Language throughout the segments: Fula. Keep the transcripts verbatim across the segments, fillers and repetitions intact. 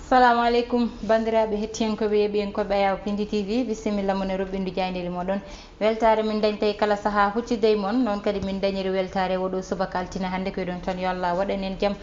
Salamu aleykum, banndiraaɓe hettiyankooɓe, yeeɓiyankooɓe Ayaw Pindi T V, bisimilla mon e roɓɓindu jaayndeeli moɗon. Weltaare min dañta e kala sahaa huccitde e mon, noon kadi min dañiri weltaare oɗo subaka altine hannde. Ko eɗon tan yo Allah waɗan en jam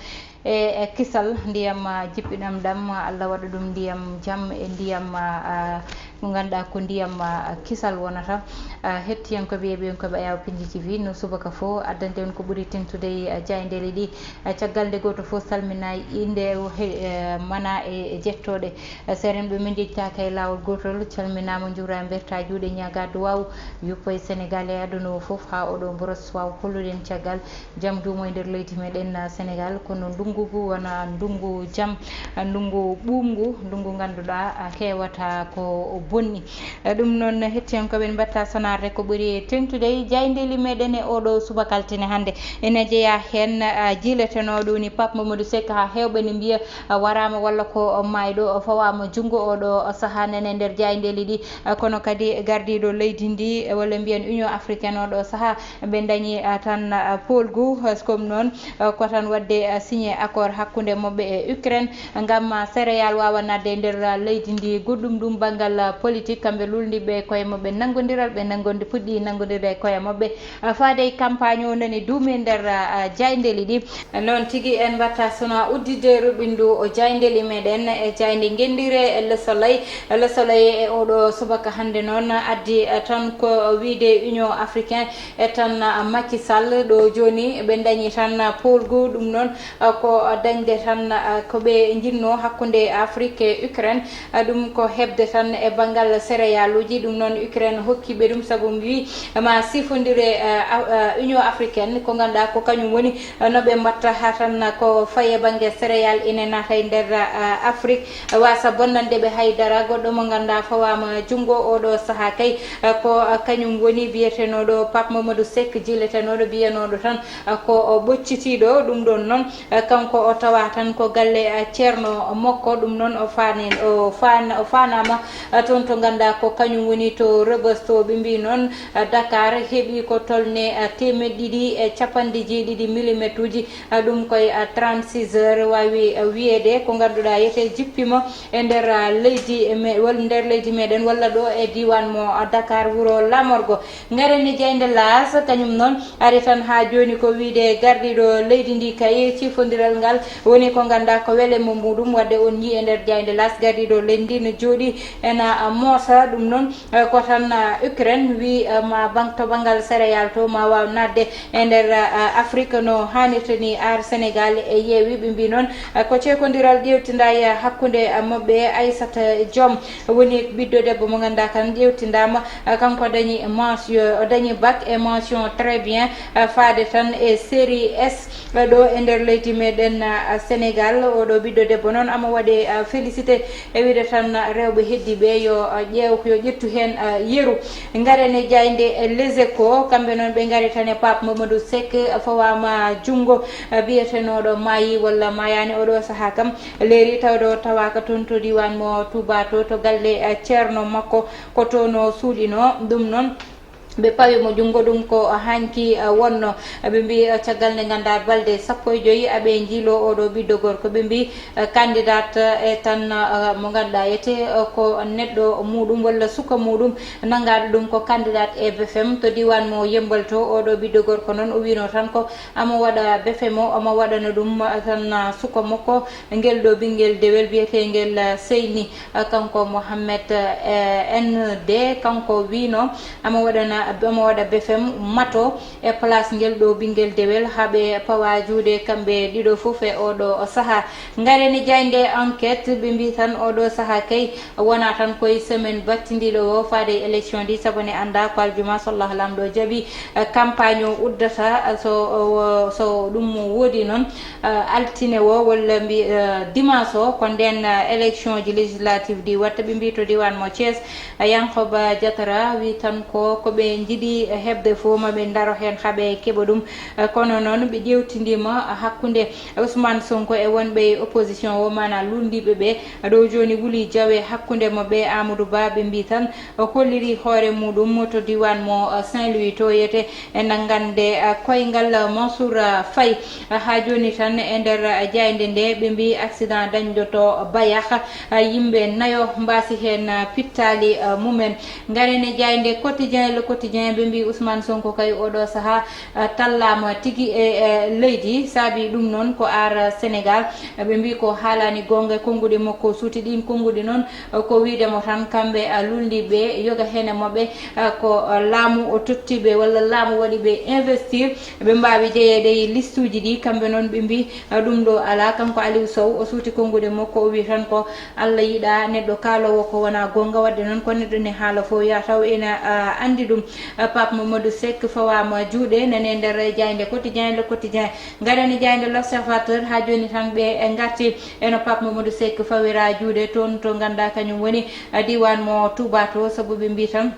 e, e kisal, ndiyam, ah, jippinam ɗam, Allah waɗa ɗum ndiyam jam e ndiyam, ah, ah, mo ngannduɗaa ko ndiyam, ah, kisal wonata. Ah, hettiyankooɓe, yeeɓiyankooɓe Ayaw Pindi T V, no subaka fof addante on ko ɓuri teŋtude e, ah, jaayndeeli ɗi. Eh, caggal nde gooto fof salmina innde o he-, eh, mana e, e jettooɗe. Eh, so renɓe men njettitaaka e laawol gootol, calminaama, njuuraama, mbertaa juuɗe, ñaagaa duwaaw, yuppo e Senegaal e aduna o fof, haa oɗo mboros waaw hollude en caggal jam duumo e nder leydi meɗen, eh, Senegaal. Kono ndunngu ngu wona ndunngu jam, eh, ndunngu ɓuuɓngu, ndunngu ngannduɗaa, eh, heewata ko bonni. Eh, ɗum noon, hettiyankooɓe, en mbaɗta sonaarde ko ɓuri teŋtude e jaayndeeli meɗen e oɗo subaka altine hannde. Ene jeyaa heen, ah, jiiletenooɗo woni Pape Mamadou Seck, haa heewɓe ne mbiya, ah, waraama walla ko maayɗo, o fawaama junngo oɗo sahaa nene nder jaayndeeli ɗi. Ah, kono kadi gardiiɗo leydi ndi, eh, walla mbiyen Union Africaine oɗo sahaa, ɓe ndañi, ah, tan, ah, poolgu, ah, comme noon, ah, ko tan waɗde, ah, signé accord hakkunde maɓɓe e Ukraine. Ngam, ah, céréale waawa naatde e nder, ah, leydi ndi, goɗɗum ɗum banngal, ah, politique, kamɓe luulndiiɓe koye maɓɓe nanngondiral, ɓe nanngondi-, puɗɗi nanngondirde e koye maɓɓe, ah, faade e campagne o nani duumi e nder, ah, ah, jaayndeeli ɗi. Noon tigi en mbaɗta sona udditde roɓɓindu o jaayndeeli meɗen e jaaynde ngenndire e Le Soleil. Le Soleil e oɗo subaka hannde noon addi, ah, tan ko wiyde Union Africaine e tan, ah, Macky Sall ɗo jooni ɓe ndañi tan, ah, poolgu ɗum noon. Ah, ko dañde tan, ah, ko ɓe njinnoo hakkunde Afrik e Ukraine, ah, ɗum ko heɓde tan e banngal céréaluuji. Ɗum noon, Ukraine hokki ɓe ɗum, sabu mi wii ma sifondire, ah, ah, ah, Union Africaine, ko ngannduɗaa ko kañum woni, ah, no ɓe mbaɗta haa tan ko fayi e bannge céréale ine naata e nder, ah, Afrik, waasa bonnande ɓe hay dara. Goɗɗo mo ngannduɗaa fawaama junngo oɗo sahaa kay, ah, ko, ah, kañum woni biyetenooɗo Pape Mamadou Seck, jiiletenooɗo biyanooɗo tan, ah, ko o ɓoccitiiɗo. Ɗum ɗoon noon, eh, kanko o tawa tan ko galle, eh, ceerno makko. Ɗum noon o faani-, o faan-, o faanaama, eh, toon to ngannduɗaa ko kañum woni to Rebeuss to. Ɓe mbii noon, eh, Dakar heɓi ko tolni, eh, teemeɗɗe ɗiɗi e capanɗe jeeɗiɗi millimetreji, eh, ɗum koye, eh, trente-six heures waawi, eh, wiyeede. Ko ngannduɗaa yete jippiima e nder, eh, leydi e me-, walla nder leydi meɗen walla ɗo e diiwaan mo, eh, Dakar, wuro laamorgo. Ngaren e jaaynde Laas, kañum noon ari tan haa jooni ko wiyde gardiiɗo leydi ndi kay, cifondiral ngal woni ko ngannduɗaa ko weleemo muɗum. Waɗde on njii e nder jaaynde Laas, gardiiɗo leydi ndi no jooɗii ena moosa. Ɗum noon, eh, ko tan, eh, Ukraine wii, eh, ma bang-, to banngal céréale to ma waaw naatde e nder, eh, Afrik no haanirta ni. Aar Senegaal e yeewi, ɓe mbii noon, eh, ko ceekondiral ƴeewtindaay hakkunde, eh, maɓɓe. Aissata Diom woni ɓiɗɗo debbo mo ngannduɗaa kan ƴeewtindaama. Ah, kanko dañi mention, o dañi bac e mention très bien, ah, faade tan e série S, ah, ɗo e nder leydi meɗen, ah, Sénégal. Oɗo ɓiɗɗo debbo noon ama waɗe, ah, félicité e wiide tan, ah, rewɓe heddiiɓe yo, ah, ƴeew, yo ƴettu heen, ah, yeru. Ngaren e jaaynde Les Échos, kamɓe noon ɓe ngari tan e Pape Mamadou Seck, ah, fawaama junngo, ah, biyetenooɗo maayi walla maayaani oɗo sahaa kam. Leeri tawɗo tawaaka toon to diiwaan mo Touba to, to galle, ah, ceerno makko. Ko toon o suuɗinoo. Ɗum noon, ɓe pawi mo junngo, ɗum ko hanki, eh, wonno. Ɓe mbii, eh, caggal nde ngannduɗaa balɗe sappo e joy aɓe njiilo oɗo ɓiɗɗo gorko. Ɓe mbii, eh, candidat, eh, tan, eh, mo ngannduɗaa etee, eh, ko neɗɗo muɗum walla suka muɗum nanngaaɗo ɗum ko candidat e B F M to diiwaan mo Yemmbal to. Oɗo ɓiɗɗo gorko noon o wiino tan ko amo waɗa B F M o, omo waɗana ɗum, eh, tan, eh, suka makko. Ngel ɗo ɓinngel dewel biyeteengel, eh, Seyni, eh, kanko Mohammed, eh, N D, kanko wiino ama waɗana, ama waɗa B F M mato e place ngel ɗo ɓinngel dewel, haa ɓe pawa juuɗe kamɓe ɗiɗo fof e oɗo sahaa. Ngaren e jaaynde Enquête, ɓe mbii tan oɗo sahaa kay wona tan koye semaine battindiiɗo o faade e élection ɗi, sabu ne anndaa ko aljuma so Allah Laamɗo jaɓi, eh, campagne o uddata, eh, so, o, so ɗum woodi noon, eh, altine o walla mbi, eh, dimanche o, ko ndeen, eh, élection ji législative ɗi watta. Ɓe mbii to diiwaan mo Thiès, eh, Yankoba Diatara wii tan ko, ko ɓe Ɓe njiɗi heɓde fof ma ɓe ndaro heen haa ɓe keɓa ɗum. Kono noon ɓe ƴeewtindiima hakkunde Ousmane Sonko e wonɓe e opposition o, maanaa luulndiiɓe ɓe. Ɗo jooni wuli jawe hakkunde mo ɓe Amadou Ba, ɓe mbii tan o holliri hoore muɗum to diiwaan mo Saint-Louis to yete e nanngande koyngal Mansour Faye. Haa jooni tan e nder jaaynde nde ɓe mbii accident dañɗo to Bayax, yimɓe nayo mbaasi heen pittaali mumen. Ngaren e jaaynde Quotidien, Le Quotidien, ɓe mbii Ousmane Sonko kay oɗo sahaa tallaama tigi e leydi, saabi ɗum noon ko Aar Sénégal. Ɓe mbii ko haalaani goonga, konnguɗi makko suuti, ɗiin konnguɗi noon ko wiyde mo tan kamɓe luulndiiɓe yoga heen e maɓɓe ko laamu o totti ɓe walla laamu waɗi ɓe investir, ɓe mbaawi jeyeede e listuuji ɗi. Kamɓe noon ɓe mbii ɗum ɗo alaa. Kanko Aliou Sow o suuti konnguɗi makko, o wii tan ko Allah yiɗa neɗɗo kaaloowo ko wonaa goonga, waɗde noon ko neɗɗo ne haala fof ya taw ina anndi ɗum. Pape Mamadou Seck fawaama juuɗe nane nder jaaynde Quotidien, Le Quotidien. Ngaren e jaaynde L'Observateur, haa jooni tan ɓe ngarti eno Pape Mamadou Seck fawira juuɗe toon to ngannduɗaa kañum woni diiwaan mo Touba to, sabu ɓe mbii tan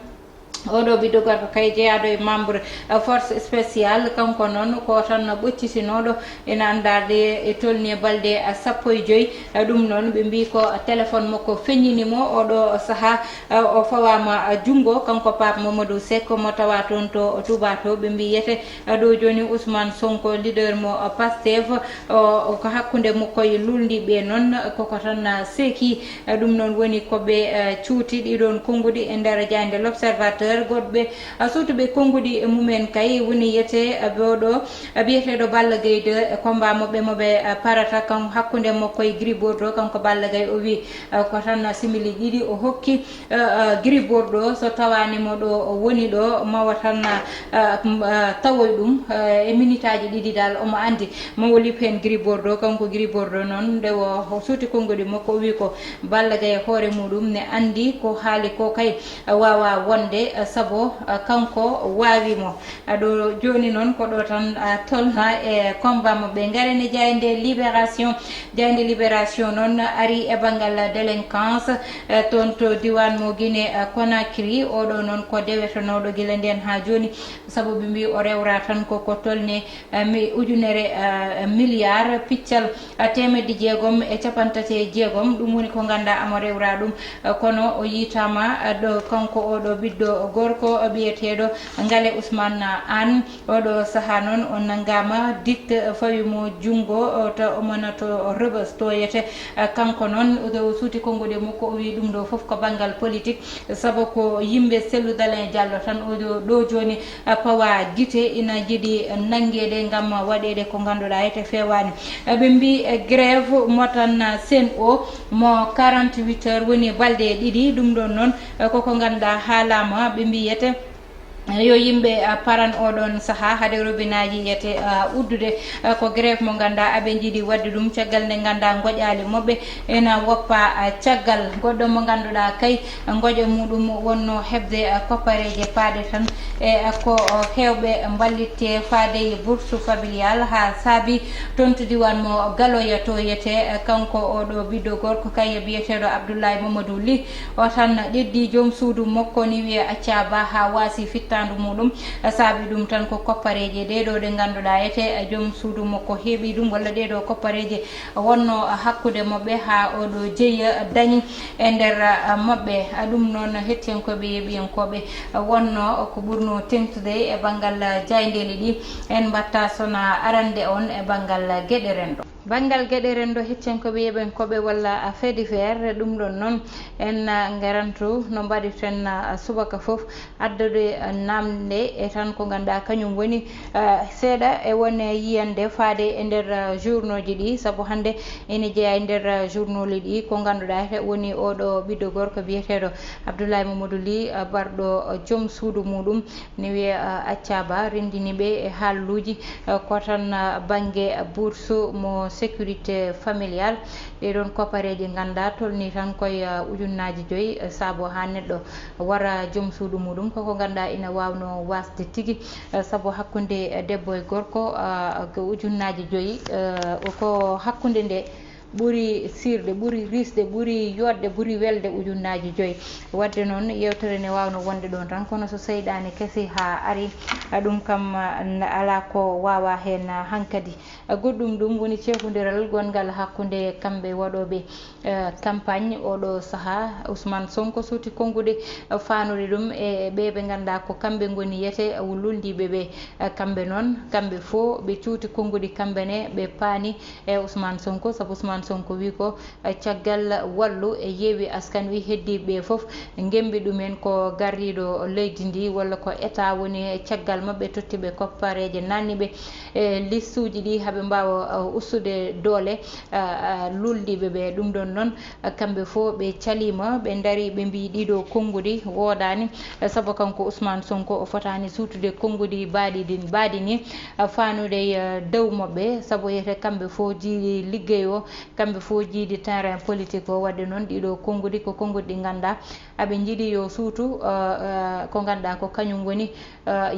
oɗo ɓiɗɗo gorko kay jeyaaɗo e membre force spéciale, kanko noon ko tan ɓoccitinooɗo ina anndaade e tolni e balɗe sappo e joy. Ɗum noon ɓe mbii ko téléphone makko feññini mo oɗo sahaa. O fawaama junngo, kanko Pape Mamadou Seck mo tawa toon to Touba to, ɓe mbii yete ɗo jooni Ousmane Sonko leader mo Pastef o ko hakkunde makko e luulndiiɓe noon koko tan seeki. Ɗum noon woni ko ɓe cuuti ɗiɗoon konnguɗi e nder jaaynde L'Observateur. Goɗɓe suutuɓe konnguɗi e mumen kay woni yete ɓe oɗo biyeteeɗo Balla Gaye deux e combat mo ɓe mo ɓe parata kan hakkunde makko e Gris Bordeaux. Kanko Balla Gaye o wii ko tan simili ɗiɗi o hokki Gris Bordeaux, so tawaani mo ɗo o woni ɗo mawa tan tawoy ɗum e minitaaji ɗiɗi dal omo anndi mo woli heen Gris Bordeaux. Kanko Gris Bordeaux noon nde o suuti konnguɗi makko o wii ko Balla Gaye hoore muɗum ne anndi ko haali ko kay waawaa wonde, sabo kanko waawi mo. Ɗo jooni noon ko ɗo tan tolna e combat mo ɓe. Ngaren e jaaynde Libération. Jaaynde Libération noon ari e banngal délinquance toon to diiwaan mo Guinée Conakry. Oɗo noon ko dewetonooɗo gila ndeen haa jooni, sabu ɓe mbii o rewra tan ko ko tolni ujunere milliard piccal teemedde jeegom e cappanɗe tati e jeegom. Ɗum woni ko ngannduɗaa omo rewra ɗum. Kono o yiytaama ɗo kanko oɗo ɓiɗɗo gorko biyeteeɗo Ngale Ousmane Anne. Oɗo sahaa noon o nanngaama dikte fawi mo junngo to omonato Rebeuss to yete. Kanko noon o suuti konnguɗi makko o wii ɗum ɗo fof ko banngal politik, sabu ko yimɓe sellude Alain Diallo tan o ɗo jooni pawa gite ina njiɗi nanngeede ngam waɗeede ko ngannduɗaa yete feewaani. Ɓe mbii grève mo tan Sen'Eau mo quarante-huit heures woni balɗe ɗiɗi. Ɗum ɗoon noon koko ngannduɗaa haalaama, ɓe mbii yete yo yimɓe paran oɗoon sahaa hade robinaaji yete uddude. Ko grève mo ngannduɗaa aɓe njiɗi waɗde ɗum caggal nde ngannduɗaa ngoƴaali maɓɓe ena woppa caggal. Goɗɗo mo ngannduɗaa kay ngoƴa muɗum wonno heɓde koppareeje paaɗe tan e ko heewɓe mballitte faade e bourse familial haa saabi toon to diiwaan mo Galoya to yete. Kanko oɗo ɓiɗɗo gorko kay biyeteeɗo Abdoulaye Mamadou Ly o tan ƴeddi joom suudu makko ni wiye acca ba haa waasi fittaandu muɗum. Saabi ɗum tan ko koppareeje ɗee ɗo ɗe ngannduɗaa ete joom suudu makko heɓi ɗum walla ɗee ɗo koppareeje wonno hakkunde maɓɓe haa oɗo jeyi dañi e nder maɓɓe. Ɗum noon hettiyankooɓe yeeɓiyankooɓe wonno ko ɓurno teŋtude e banngal jaayndeeli ɗi. En mbatta sona arande on e banngal geɗe renndo. Banngal geɗe renndo, hettiyankooɓe yeeɓiyankooɓe walla fait divers, ɗum ɗoon noon en ngarantu no mbaɗirten subaka fof addude naamnde e tan ko ngannduɗaa kañum woni seeɗa e won yiyannde faade e nder journauji ɗi, sabu hannde ene jeyaa e nder journauji ɗi ko ngannduɗaa woni oɗo ɓiɗɗo gorko biyeteeɗo Abdoulaye Mamadou Ly, barɗo joom suudu muɗum. Ne wiye Accaba renndini ɓe e haalluuji ko tan bannge bourse mo sécurité familiale. Ɗee ɗoon koppareeje ngannduɗaa tolnii tan koye ujunnaaji joyi sabu haa neɗɗo wara joom suudu muɗum koko ngannduɗaa ina waawnoo waasde tigi, sabu hakkunde debbo e gorko ko ujunnaaji joyi, ko hakkunde nde ɓuri sirde, ɓuri risde, ɓuri yodde, ɓuri welde ujunnaaji joyi. Wadde noon, yewtere ne waawno wonde ɗoon tan, kono so seyɗaane kesi haa ari, ɗum kam alaa ko waawaa heen hankadi. Goɗɗum ɗum woni ceekondiral gonngal hakkunde kamɓe waɗooɓe campagne oɗo sahaa. Ousmane Sonko suuti konnguɗi faanude ɗum e ɓe ɓe ngannduɗaa ko kamɓe ngoni yete lulndiiɓe ɓe. Kamɓe noon, kamɓe fof ɓe cuuti konnguɗi kamɓe ne, ɓe paani e Ousmane Sonko, sabu Ousmane Sonko wi ko caggal wallu e yeewi askan wi heddiiɓe fof ngembi ɗumen ko gardiiɗo leydi ndi walla ko état woni caggal maɓɓe, totti ɓe koppareeje, nanni ɓe e listuuji ɗi haɓe mbaawa ustude doole lulndiiɓe ɓe. Ɗum ɗon noon, kamɓe fof ɓe caliima, ɓe ndari, ɓe mbii ɗiɗo konnguɗi woodaani, sabu kanko Ousmane Sonko o fotaani suutude konnguɗi baaɗi ɗin, baaɗi ni faanude e dow maɓɓe, sabu wiyete kamɓe fof jiidi liggey o, kamɓe fof jiidi terrain politique o. Wadde noon, ɗiɗo konnguɗi ko konnguɗi ɗi ngannduɗaa aɓe njiɗi yo suutu ko ngannduɗaa ko kañum woni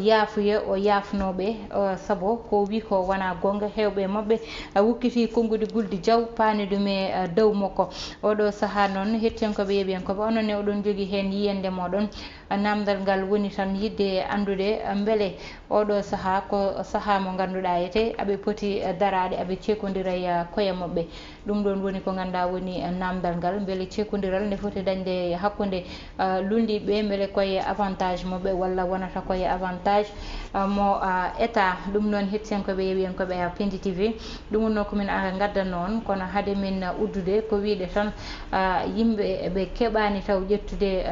yaafuye o yaafnooɓe, sabu ko wi ko wonaa goonga. Heewɓe maɓɓe wukkiti konnguɗi guldi jaw, paani ɗum e dow makko. Oɗo sahaa noon, hettiyankooɓe, yeeɓiyankooɓe, onon ne oɗon njogii heen yiyannde mooɗon. Naamndal ngal woni tan yiɗde anndude mbele oɗo sahaa ko sahaa mo ngannduɗaa ete aɓe poti daraade, aɓe ceekondira e koye maɓɓe. Ɗum ɗoon woni ko ngannduɗaa woni naamndal ngal, mbele ceekondiral nde foti dañde hakkunde lulndiiɓe, mbele koye avantage maɓɓe walla wonata koye avantage mo état. Ɗum noon, hettiyankooɓe, yeeɓiyankooɓe Pindi T V, ɗum wonnoo ko min ara ngaddanno on, kono hade min uddude ko wiide tan, yimɓe ɓe keɓaani taw ƴettude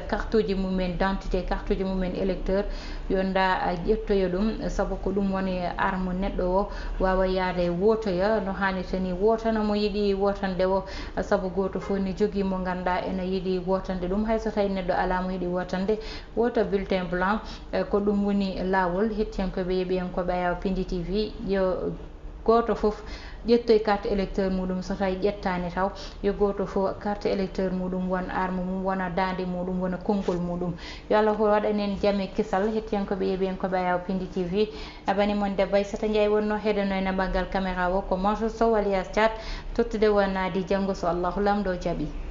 kartuuji mumen d'identité, kartuuji mumen électeur, yo nda ƴettoya ɗum, sabu ko ɗum woni arme neɗɗo o waawa yaade wootoya no haanirta ni, wootana mo yiɗi wootande o, sabu gooto fof ne jogii mo ngannduɗaa ena yiɗi wootande ɗum, hay so tawi neɗɗo alaa mo yiɗi wootande, woota bulletin blanc. Ko ɗum woni laawol. Hettiyankooɓe, yeeɓiyankooɓe Ayaw Pindi T V, yo gooto fof ƴettoy carte électeur muɗum, so tawi ƴettaani taw, yo gooto fof carte électeur muɗum won arme mum, wona daande muɗum, wona konngol muɗum. Yo Allah waɗan en jam e kisal. Hettiyankooɓe, yeeɓiyankooɓe Ayaw Pindi T V, abani mon debbo Aissata Ndiaye wonno heɗono e naɓal ngal caméra o, ko Mansour Sow alias Thiat, tottude wonnaade janngo so Allahu Laamɗo jaɓi.